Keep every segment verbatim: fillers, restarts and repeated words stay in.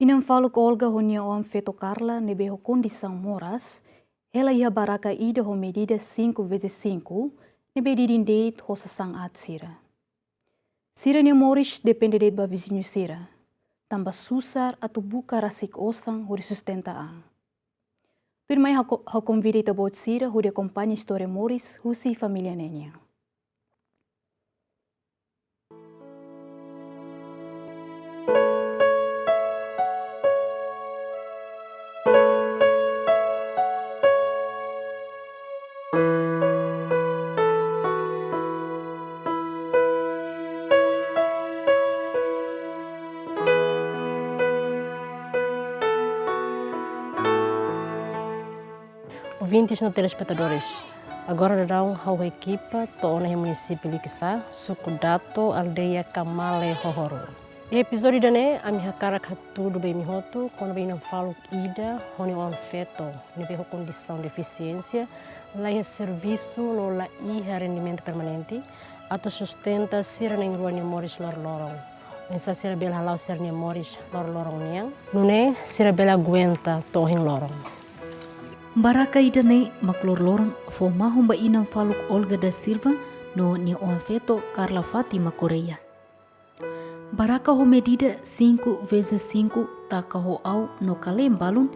Inan faluk Olga ho nia oan feto Carla ne'ebé ho kondisaun moras, hela iha baraka ida ho medida cinco vezes cinco, ne'ebé didin de'it ho sasán aat sira. Sira-nia moris depende de'it ba viziñu sira, tanba susar atu buka rasik osan hodi sustenta an. Tuirmai ha'u ko-, ha'u konvida ita-boot sira hodi akompaña istória moris husi família ne'e nian. Ouvintes no telespetadores, agora daudaun ha'u ho ekipa to'o ona iha munisípiu Likisá, suku Dato, aldeia Kamale Hohoru. Iha epizódiu ida-ne'e, ami hakarak hatudu ba imi hotu kona-ba inan faluk ida ho nia oan feto ne'ebé ho kondisaun defisiénsia, la iha servisu no la iha rendimentu permanente atu sustenta sira na'in-rua nia moris loroloron. Oinsá sira bele hala'o sira-nia moris loroloron nian, nune'e sira bele aguenta to'o ohin loron. Baraka ida-ne'e mak loroloron fó mahon ba inan faluk Olga da Silva no nia oan feto Carla Fátima Correia. Baraka ho medida cinco vezes cinco taka ho aun no kale'en balun,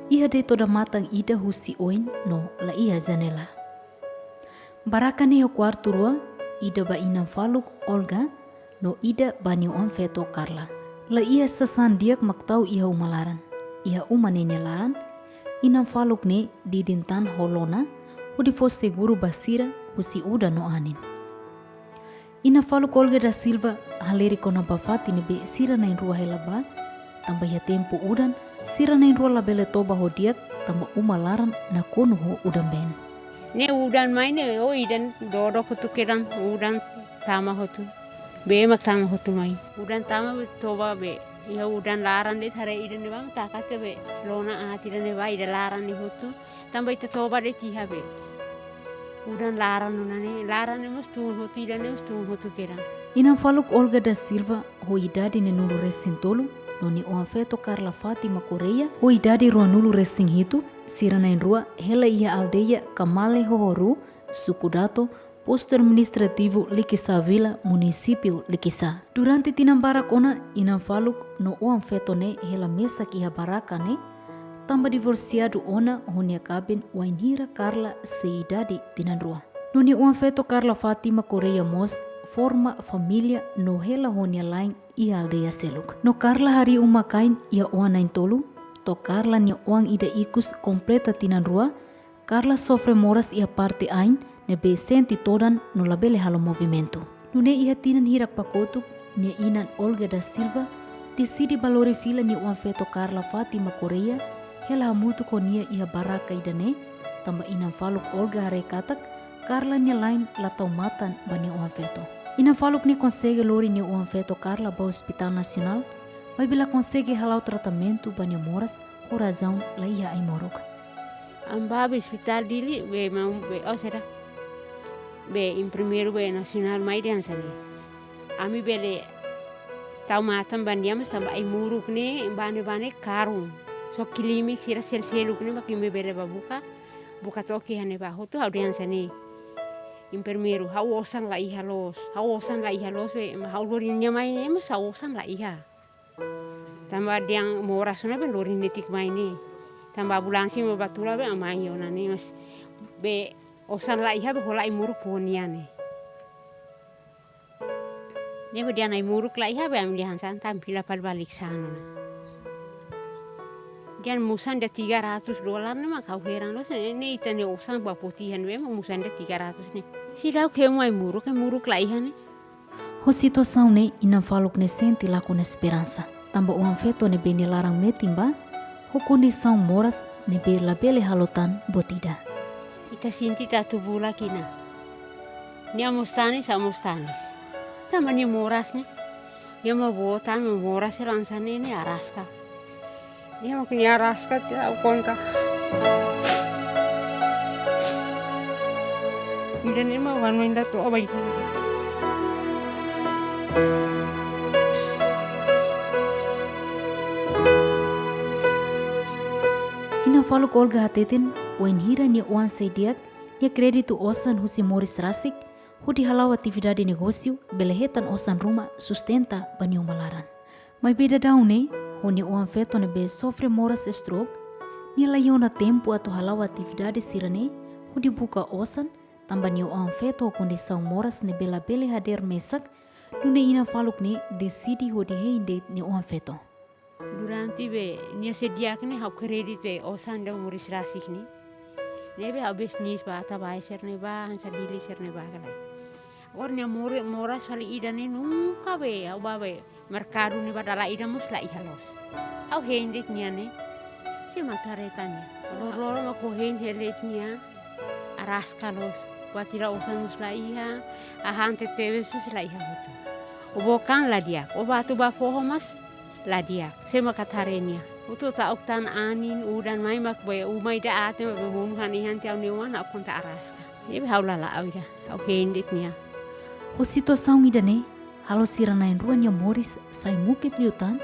iha de'it odamatan ida husi oin no la iha janela. Baraka ne'e ho kuartu rua, ida ba inan faluk Olga, no ida ba nia oan feto Carla. La iha sasán di'ak mak tau iha uma laran. Iha uma ne'e nia laran, inan faluk ne'e didin tan ho lona, hodi fó seguru ba sira husi udan no anin. Inan faluk Olga da Silva halerik ona ba fatin ne'ebé sira na'in-rua hela ba, tanba iha tempu udan, sira na'in-rua labele toba ho di'ak, tanba uma laran nakonu ho udan-been. Ne'e udan mai ne'e, o ida-ne'e dodok hotu kedan, udan tama hotu. Bee mak tama hotu mai. Udan tama bee toba bee. Iha udan laran de'it haree ida-ne'ebá mak taka tiha bee. Lona aat ida-ne'ebá ida laran ne'e hotu. Tanba ita toba de'it iha bee. Udan laran ona ne'e, laran ne'e mós tun hotu, ida-ne'e mós tun hotu kedan. Inan faluk Olga da Silva, ho idade neenulu resin tolu, no nia oan feto Carla Fátima Correia, ho idade ruanulu resin hitu, sira na'in-rua hela iha aldeia Kamale Hohoru, suku Dato, postu administrativu Likisá Vila, munisípiu Likisá. Durante tinan barak ona, inan faluk no oan feto ne'e hela mesak iha baraka ne'e, tanba divorsiadu ona ho nia kaben wainhira Carla sei idade tinan rua. No nia oan feto Carla Fátima Correia mós forma família no hela ho nia la'en iha aldeia seluk. No Carla harii uma-kain iha oan na'in-tolu, to'o Carla nia oan ida ikus kompleta tinan rua, Carla sofre moras iha parte ain, ne'ebé sente todan no labele halo movimentu. Nune'e iha tinan hirak ba kotuk, nia inan Olga da Silva deside bá lori fila nia oan feto Carla Fátima Correia, hela hamutuk ho nia iha baraka ida-ne'e, tanba inan faluk Olga haree katak, Carla nia la'en la tau matan ba nia oan feto. Inan faluk ne'e konsege lori nia oan feto Carla ba Hospital Nasionál, maibé la konsege hala'o tratamentu ba nia moras, ho razaun la iha ai-moruk. Ami bá ba ospitál Dili, bee maun bee, oh, sera. Bee, imprimeiru bee Nasionál mai dehan hanesan ne'e. Ami bele tau matan ba nia, mas tanba ai-moruk ne'e, bane-bane karun. Só klimix sira sel-seluk ne'e, mak imi bele bá buka, buka took iha ne'ebá hotu ha'u dehan hanesan ne'e. Imprimeiru, ha'u osan la iha loos, ha'u osan la iha loos, bee, ha'u lori nia mai ne'e, mas ha'u osan la iha. Tanba dehan moras ona bee lori netik mai ne'e. Tanba ambulánsia mak bá tula bee ami mai ona ne'e mas bee osan la iha bee hola ai-moruk fó nia ne'e. Ne'e bee dehan ai-moruk la iha bee ami dehan hanesan tan fila fali ba Likisá ona. Dehan musan de'it tiga ratus dolar ne'e mak ha'u heran loos ne'e, ne'e ita-nia osan ba foti iha ne'ebé mak musan de'it tiga ratus ne'e. Seidauk hemu ai-moruk, ai-moruk la iha ne'e. Ho situasaun ne'e inan faluk ne'e sente lakon esperansa. Tanba oan feto ne'ebé nia laran metin bá, ho kondisaun moras ne'ebé labele halo tan buat ida. Ita sente ita atu bulak ona. Nia mós tanis, ha'u mós tanis. Tanba nia moras ne'e. Nia mak boot tan, moras sira hanesan ne'e, nia araska. Nia mak nia araska tiha ha'u konta. Ida-ne'e mak wan mai ita toba ida. Inan-faluk Olga hateten, wainhira nia oan sai di'ak, nia kréditu osan husi moris rasik, hodi hala'o atividade negósiu, bele hetan osan ruma sustenta ba nia uma laran. Maibé daudaun ne'e, ho nia oan-feto ne'ebé sofre moras stroke, nia la iha ona tempu atu hala'o atividade sira-ne'e, hodi buka osan, tanba nia oan-feto ho kondisaun moras ne'ebé labele hadeer mesak, nune'e inan-faluk ne'e deside hodi hein de'it nia oan-feto. Durante be nia sei di'ak ne'e ha'u kréditu be osan ida moris rasik ne'e. Ne'ebé ha'u bisnis ba ata-bae sira-ne'e ba, hanesan Dili sira-ne'e ba ka lae. Agora nia mori-, moras fali ida ne'e nunka be, ha'u ba be merkadu ne'e ba dala ida mós la iha loos. Ha'u hein de'it nia ne'e. Sei mak haree tan nia. Loroloron mak ha'u hein hela de'it nia. Araska loos. Buat ida osan mós la iha. Hahán tebetebes mós la iha hotu. Ó book an la di'ak. Ó ba atu ba foho mós la di'ak. Sei mak haree nia. Hotu ta'uk tan anin, udan mai mak be uma ida aat mak be monu hanehan tiha ha'u-nia oan ha'u konta araska. Ne'ebé ha'u la la'o ida, ha'u hein de'it nia. Ho situasaun ida-ne'e, halo sira na'in-rua nia moris sai mukit liután,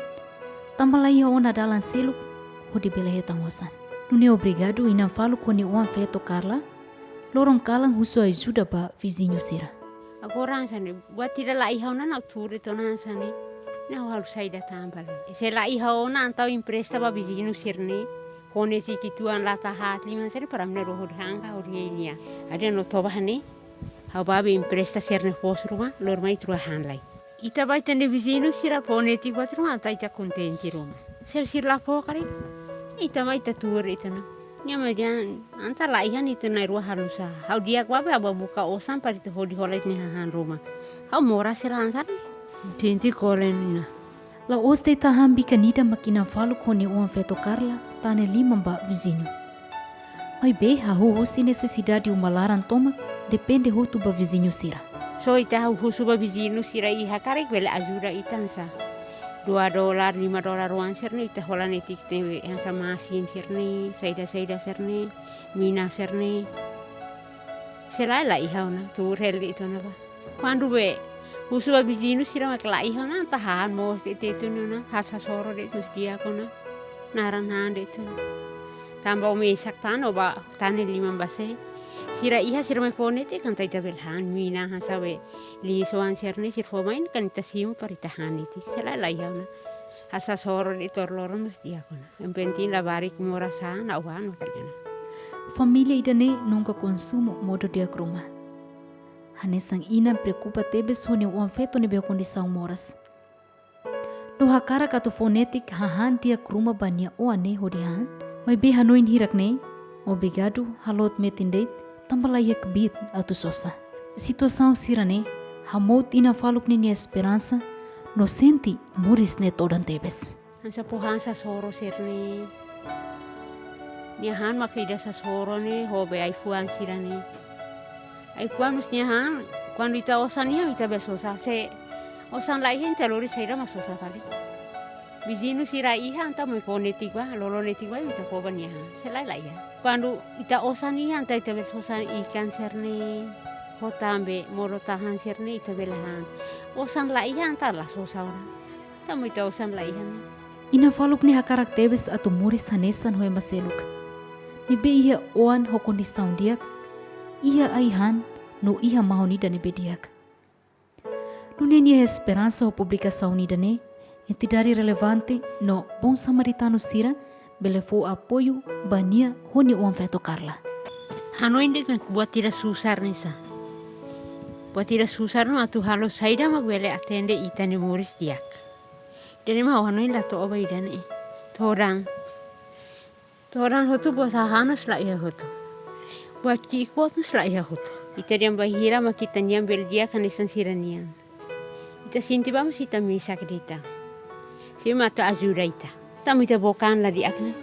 tanba la iha ona dalan seluk hodi bele hetan osan. Nune'e obrigadu inan-faluk ho nia oan-feto Carla, loron kalan husu ajuda ba viziñu sira. Agora hanesan ne'e, buat ida la iha ona ha'u tuur de'it ona hanesan ne'e. Ne'e ha'u halo saida tan ba lae. Se la iha ona entaun empresta ba viziñu sira-ne'e. Fó netik uitoan, lata haat, lima hanesan ne'e para ami na'in-rua hodi han ka hodi hein nia. Ha'u dehan ó toba hanesan ne'e. Ha'u ba be empresta sira-ne'e foos ruma, lori mai ita rua han lai. Ita ba ita-nia viziñu sira fó netik buat ruma entaun ita kontente ruma. Se sira la fó karik, ita mai ita tuur ita-nia. Nia mai dehan entaun la iha ne'e ita na'in-rua halo nusá. Ha'u di'ak ba be ha'u ba buka osan para ita hodi hola ita-nia hahán ruma. Ha'u moras sira hanesan ne'e. Kontente kolen nia. La'ós de'it hahán bikan ida mak inan-faluk ho nia oan-feto Carla tane liman ba viziñu. Maibé hahú husi nesesidade uma laran tomak depende hotu ba viziñu sira. Só ita hahú husu ba viziñu sira iha karik bele ajuda ita hanesan dua dolar, lima dolar oan sira-ne'e ita hola netik ita-nia hanesan masin sira-ne'e, saida-saida sira-ne'e, mina sira-ne'e. Se lae la iha ona, tuur hela de'it ona ba. Kuandu be husu ba viziñu sira mak la iha ona, entaun hahán moos de'it ona, hasoru de'it mós di'ak ona, naran han de'it ona. Tanba ó mesak tan ó ba tane liman ba sé. Sira iha sira mai fó netik entaun ita bele han, mina hanesan be lixu oan sira-ne'e sira fó mai ne'e kan ita simu para ita han netik. Se lae la iha ona. Hasoru de'it loroloron mós di'ak ona. Yang penting labarik moras han, ha'u han mak ha'u-nia an. Família ida-ne'e nunka konsumu modo di'ak ruma. Hanesan inan preokupa tebes ho nia oan-feto ne'ebé ho kondisaun moras. No hakarak atu fó netik hahán di'ak ruma ba nia oan ne'e hodi han, maibé hanoin hirak-ne'e, obrigadu haloot metin de'it, tanba la iha kbiit atu sosa. Situasaun sira-ne'e hamout inan-faluk ne'e nia esperansa, no sente moris ne'e todan tebes. Hanesan fó han hasoru sira-ne'e. Nia han mak ida hasoru ne'e, ho be ai-fuan sira-ne'e. Ai-fuan mós nia han, kuandu ita osan iha ita bele sosa. Se osan la iha ita lori saida mak sosa fali. Viziñu sira iha entaun mai fó netik ba, lolo netik ba ita fó ba nia han. Se lae la iha. Kuandu ita osan iha entaun ita bele sosa ikan sira-ne'e. Ho tan be, modo-tahan sira-ne'e ita bele han. Osan la iha entaun la sosa ona. Tanba ita osan la iha ne'e. Inan-faluk ne'e hakarak tebes atu moris hanesan ho ema seluk. Ne'ebé iha oan ho kondisaun di'ak, iha ai-han, no iha mahon ida ne'ebé di'ak. Nune'e nia esperansa ho publikasaun ida-ne'e, entidade relevante no bons samaritanos sira bele fó apoiu ba nia ho nia oan-feto Carla. Hanoin de'it buat ida susar ne'e sá. Buat ida susar no atu halo saida mak bele atende ita-nia moris di'ak. Ida-ne'e mak ha'u hanoin la to'o ba ida-ne'e. Todan. Todan hotu buat hahán mós la iha hotu. Buat ki'ik boot mós la iha hotu. Ita dehan bainhira mak ita-nian bele di'ak hanesan sira-nian. Ita sente ba mós ita mesak de'it. Sé mak atu ajuda ita. Tanba ita book an la di'ak ne'e.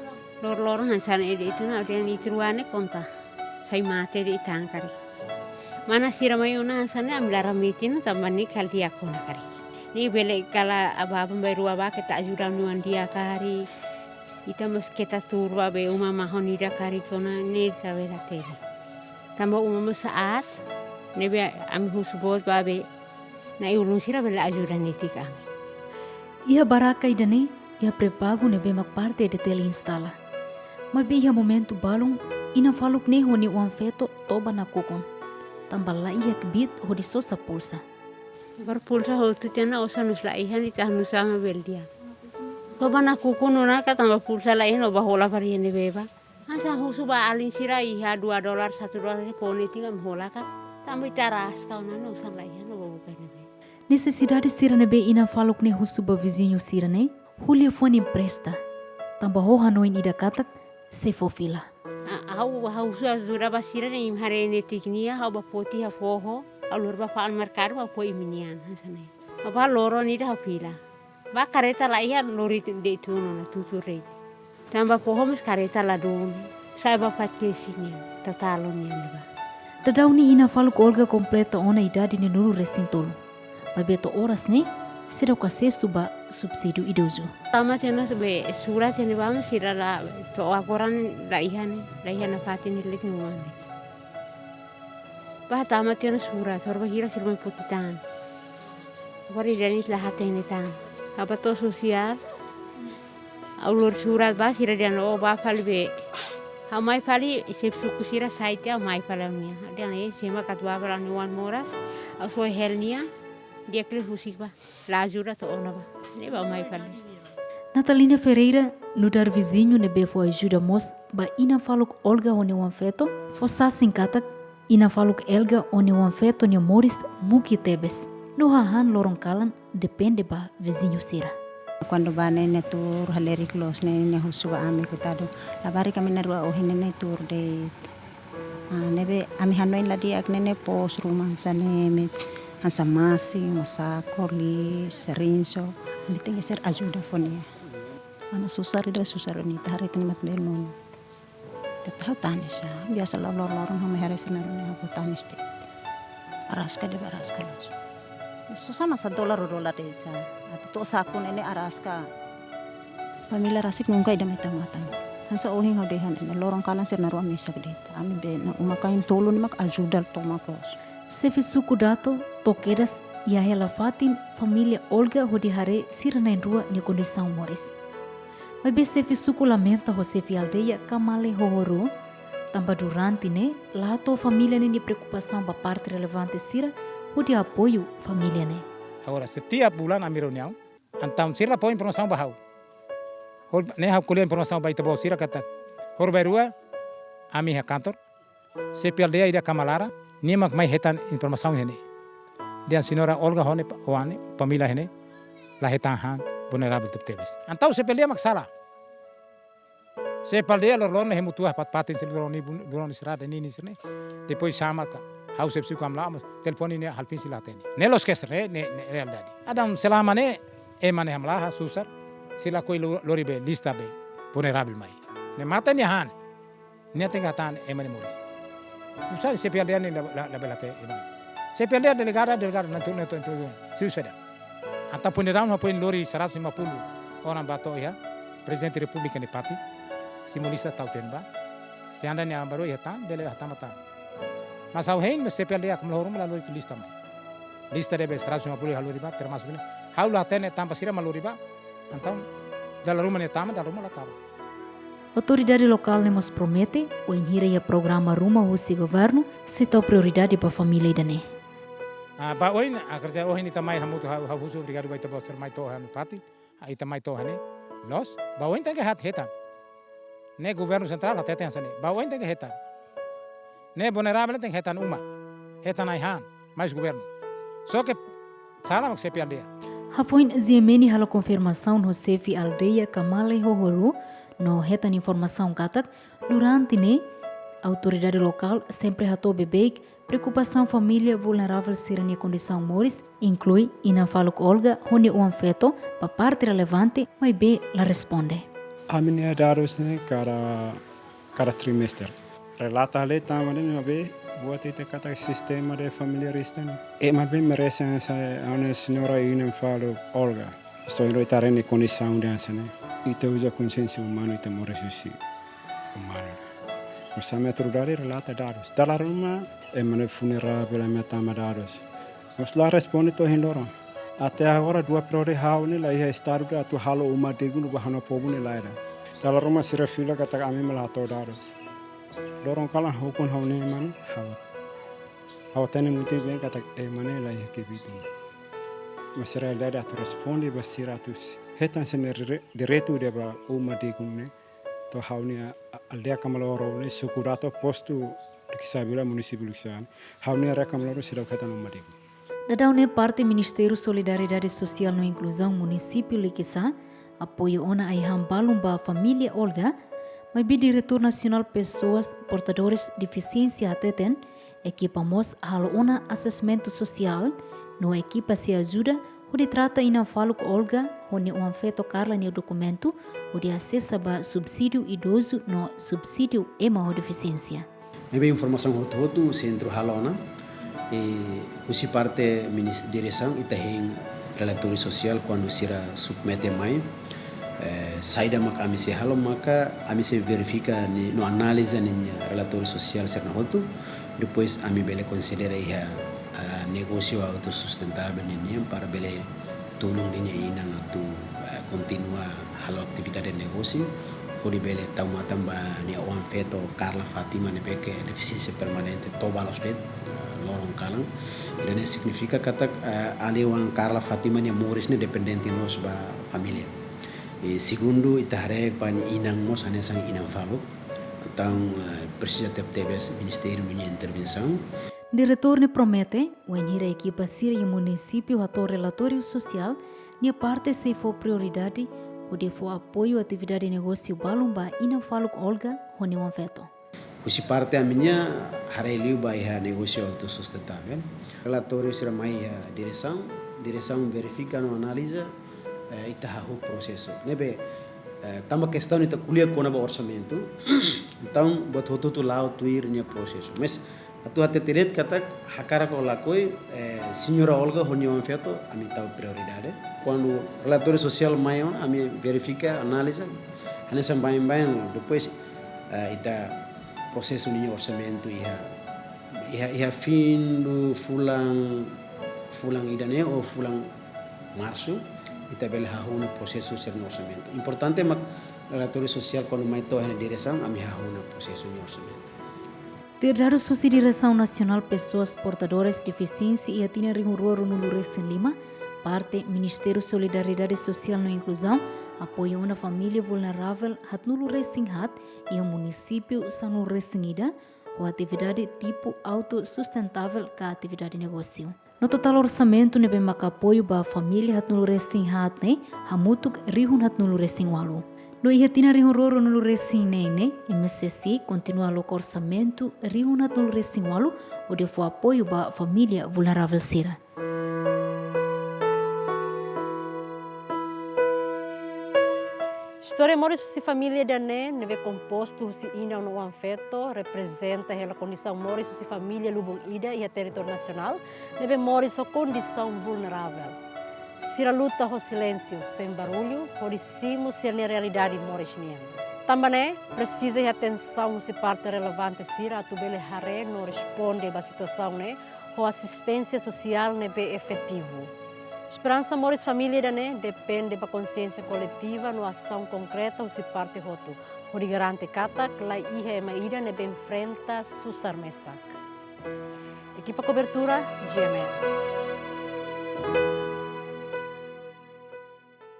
Loroloron hanesan ne'e de'it ona, dehan ita rua ne'e konta. Sai mate de'it an karik. Mana sira mai ona hanesan ne'e ami laran metin tanba ne'e kala di'ak ona karik. Ne'e bele kala aban-bainrua ba keta ajuda ami-nia oan di'ak karik. Ita mós keta tuur ba be uma mahon ida karik ona ne'e ita bele hatene. Tanba uma mós aat, ne'ebé ami husu boot ba be na'i-ulun sira bele ajuda netik ami. Iha barraka ida-ne'e, iha pré-pagu ne'ebé mak parte EDTL instala. Maibé iha momentu balun, inan faluk ne'e ho nia oan-feto toba nakukun. Tanba laiha kbiit hodi sosa pulsa. Agora pulsa hotu tiha ona, osan mós laiha, ita nusá mak bele di'ak. Toba nakukun ona ka tanba pulsa laiha, no bá hola fali iha ne'ebé bá. Hanesan husu ba alin sira iha dua dolar, satu dolar, se pone tinga mak hola ka. Tanba ita araska ona, no osan laiha, no bá buka iha ne'ebé. Nesesidade sira ne'ebé inan faluk ne'e husu ba viziñu sira ne'e, ho liafuan empresta. Tanba ho hanoin ida katak, sei fó fila. Ah, ha'u, ha'u husu ajuda ba sira ne'e imi haree netik nia, ha'u bá foti iha foho, ha'u lori bá fa'an merkadu, ha'u fó imi-nian, hanesan ne'e. Ha'u bá loron ida ha'u fila. Bá karreta laiha lori tu-, de'it ona, tutur de'it. Tanba foho mós karreta ladún, sa'e bá fatin sira-nian, tatalon nian bá. Daudaun ne'e inan faluk Olga kompleta ona idade neenulu resin tolu. Maibé to'o oras ne'e, seidauk asesu ba subsídiu idozu. Tama tiha ona be surat tiha ona bá, maibé sira la, to'o agora ne'e laiha ne'e, laiha nafatin ne'e lek nuan ne'e. Bá tama tiha ona surat, horibainhira sira mai foti tan. Agora ida-ne'e la hatene tan. Ha'u bá to'o sosiál, ha'u lori surat bá, sira dehan ó bá fali be. Ha'u mai fali, xefe suku sira sai tiha, ha'u mai fali ha'u-nian. Dehan, eh, sé mak atu bá fali ha'u-nia oan moras, ha'u soe hela nia, di'ak liu husik bá, la ajuda to'o ona bá. Ne'e bá mai fali. Natalina Ferreira, nu'udar viziñu ne'ebé fó ajuda mós ba inan faluk Olga ho nia oan-feto, fó sasin katak, inan faluk Olga ho nia oan-feto nia moris muki tebes. No hahán loron kalan depende ba viziñu sira. Kuandu bá ne'e nia tuur halerik loos ne'e nia husu ba ami, koitadu. Labarik ami na'in-rua ohin ne'e nia tuur de'it. Ah, ne'ebé ami hanoin la di'ak ne'e nia pos ruma hanesan ne'e, hanesan masin, masaku, lis, rinso. Ami tenke ser ajuda fó nia. Mana susar ida susar ne'e ita haree tiha ona mak belu. Ita ha'u tanis, ah. Biasa loron-loron ha'u mai haree sira na'in-rua ne'e ha'u tanis de'it. Araska de'it, araska loos. Susar mak satu dolar, dua dolar de'it sá. Atu to'o saku ne'e ne'e araska. Família rasik nunka ida mai tau matan. Hanesan ohin ha'u dehan ne'e loron kalan sira na'in-rua mesak de'it. Ami be inan uma-kain tolu ne'e mak ajuda tomak loos. Xefe suku Dato to'o kedas iha hela fatin família Olga hodi haree sira na'in-rua nia kondisaun moris. Maibé xefe suku lamenta ho xefe aldeia Kamale Hohoru, tanba durante ne'e la hato'o família ne'e nia preokupasaun ba parte relevante sira hodi apoiu família ne'e. Agora, setiap bulan ami reuniaun, entaun sira fó informasaun ba ha'u. Hor-, ne'e ha'u ko'alia informasaun ba ita-boot sira katak. Horibainrua, ami iha kantor, xefe aldeia ida Kamalara, nia mak mai hetan informasaun iha ne'e. Dehan señora Olga ho nia pa-, oan ne'e, família iha ne'e, la hetan han, vulnerável tebetebes. Entaun xefe aldeia mak sala. Xefe aldeia loron-loron hemu tua fat-fatin sira loron ne'e bun-, loron ne'e sira dehan ne'e ne'e sira ne'e. Depois sama ka, ha'u xefe suku ami la, mas telefone ne'e halfin sira la hatene. Ne'e loos ke sira ne'e, ne'e, ne'e realidade. Daudaun selama ne'e, ema ne'e hamlaha susar, sira lakohi lo-, lori be lista be vulnerável mai. Ne'e mate nia han. Nia tenke hatán ema nia moris. Nusá xefe aldeia ne'e la, la, la bele hatene ema. Xefe aldeia delegada, delegada, nantu, nantu, nantu, siu seda. Entaun funeral ha'u foin lori seratus lima puluh orang bá to'o iha Prezidente Repúblika nia fatin. Simu lista tau tiha ona bá. Se anda nia baru iha tan, bele hatama tan. Mas ha'u hein, mas xefe aldeia Kamale Hohoru mak la lori lista mai. Lista ne'ebé seratus lima puluh ha'u lori bá, termasuk ne'e. Ha'u la hatene tanba sira mak lori bá. Entaun, dala ruma ne'e tama, dala ruma la tama. Autoridade lokál ne'e mós promete, wainhira iha programa ruma husi governu, sei tau prioridade ba família ida-ne'e. Ah, ba oin, ah, kerja ohin ita mai hamutuk ha'u, ha'u husu obrigadu ba ita-boot sira mai to'o iha ha'u-nia fatin, ah, ita mai to'o iha ne'e, loos, ba oin tenke hat hetan. Ne'e governu sentrál hateten hanesan ne'e, ba oin tenke hetan. Ne'e vulnerável tenke hetan uma, hetan ai-han, mais governu. Só ke sala mak xefe aldeia. Hafoin G M N halo konfirmasaun ho xefe aldeia Kamale Hohoru, no hetan informasaun katak, durante ne'e, autoridade lokál sempre hato'o beibeik preokupasaun família vulnerável sira-nia kondisaun moris, inklui inan faluk Olga ho nia oan-feto, ba parte relevante, maibé la responde. Ami-nia dadus ne'e kada, kada trimestre. Relata hela tama ne'e maibé buat ita katak sistema de família rista ne'e. E maibé merese hanesan ona señora inan faluk Olga. Só inan ita haree nia kondisaun dehan hanesan ne'e. Ita uza konsiénsia umanu ita moris husi umanu. Mas ami autoridade relata dadus. Dala ruma ema ne'e vulnerável ami hatama dadus. Mas la responde to'o ohin loron. Até agora dua períodu ha'u ne'e la iha estadu ida atu halo uma dignu ba ha'u-nia povu ne'e lae ida. Dala ruma sira fila katak ami mak la hato'o dadus. Loron kalan ukun ha'u-nia ema ne'e, ha'u, ha'u hatene muito bem katak ema ne'e la iha kbiit duni. Mas sira la atu responde ba sira atu s-, hetan sira-nia dire-, direitu ida ba uma Digu ne'e. To'o ha'u-nia a-, aldeia Kamaloro ne'e, suku Dato, postu Likisá, vila munisípiu Likisá. Ha'u-nia área Kamaloro seidauk hetan uma Digu. Daudaun ne'e parte Ministériu Solidariedade Sosiál no Inkluzaun Munisípiu Likisá apoiu ona ai-han balun ba família Olga, maibé Diretór Nasionál Pessoas Portadores Defisiénsia hateten, ekipa mós halo ona asesmentu sosiál, no ekipa sei ajuda hodi trata inan-faluk Olga ho nia oan-feto Carla nia dokumentu, hodi asesa ba subsídiu idozu no subsídiu ema ho defisiénsia. Ne'ebé informasaun hotu-hotu sentru halo ona, i husi parte minis-, diresaun ita hein relatóriu sosiál kuandu sira submete mai, eh, saida mak ami sei halo maka ami sei verifika ne'e no analiza ninia relatóriu sosiál sira-ne'e hotu, depois ami bele konsidera iha, ah, negósiu autosustentavel ninian para bele tulun ninia inan atu, eh, kontinua halo atividade negósiu, hodi bele tau matan ba nia oan-feto Carla Fátima ne'ebé ke defisiénsia permanente to'o ba loos de'it, eh, loron kalan. Ida-ne'e signifika katak, eh, alin-oan Carla Fátima nia moris ne'e dependente loos ba família. I segundu, ita haree ba nia inan mós hanesan inan-faluk. Entaun, eh, presiza tebetebes ministériu ninia intervensaun. Diretór ne'e promete, wainhira ekipa sira iha munisípiu hato'o relatóriu sosiál, nia parte sei fó prioridade hodi fó apoiu atividade negósiu balun ba inan-faluk Olga ho nia oan-feto. Husi parte ami-nia haree liu ba iha negósiu autosustentavel. Relatóriu sira mai iha diresaun, diresaun verifika no analiza, eh, ita hahú prosesu. Ne'ebé, eh, tanba kestaun ita ko'alia kona-ba orsamentu, entaun buat hotu-hotu la'o tuir nia prosesu. Mas atu hatete de'it katak hakarak ka lakohi, eh, señora Olga ho nia oan-feto, ami tau prioridade. Kuandu relatóriu sosiál mai ona, ami verifika, analiza, hanesan baibain, depois, eh, ita prosesu ninia orsamentu iha, iha, iha fim do fulan, fulan ida-ne'e ou fulan Marsu, ita bele hahú ona prosesu sira-nia orsamentu. Importante mak relatóriu sosiál kuandu mai to'o iha diresaun, ami hahú ona prosesu nia orsamentu. Tuir dadus husi Diresaun Nasionál Pessoas Portadores Defisiénsia, iha tinan rihun rua ruanulu resin lima, parte Ministériu Solidariedade Sosiál no Inkluzaun apoiu ona família vulneravel haatnulu resin haat iha munisípiu sanulu resin ida, ho atividade tipu autosustentavel ka atividade negósiu. No totál orsamentu ne'ebé maka apoiu ba família haatnulu resin haat ne'e hamutuk rihun haatnulu resin ualu. No iha tinan rihun rua ruanulu resin neen ne'e, M S S I kontinua loke orsamentu rihun haatnulu resin ualu hodi fó apoiu ba família vulneravel sira. Istória moris husi família ida-ne'e, ne'ebé kompostu husi inan no oan-feto, reprezenta hela kondisaun moris husi família lubun ida iha territóriu nasionál, ne'ebé moris ho kondisaun vulneravel. Sira luta ho silénsiu, sein barullu, hodi simu sira-nia realidade moris nian. Tanba ne'e, presiza iha atensaun husi parte relevante sira atu bele haree no responde ba situasaun ne'e, ho asisténsia sosiál ne'ebé efetivu. Esperansa moris família ida-ne'e depende ba konsiénsia koletiva no asaun konkreta husi parte hotu, hodi garante katak la iha ema ida ne'ebé enfrenta susar mesak. Ekipa kobertura, G M N.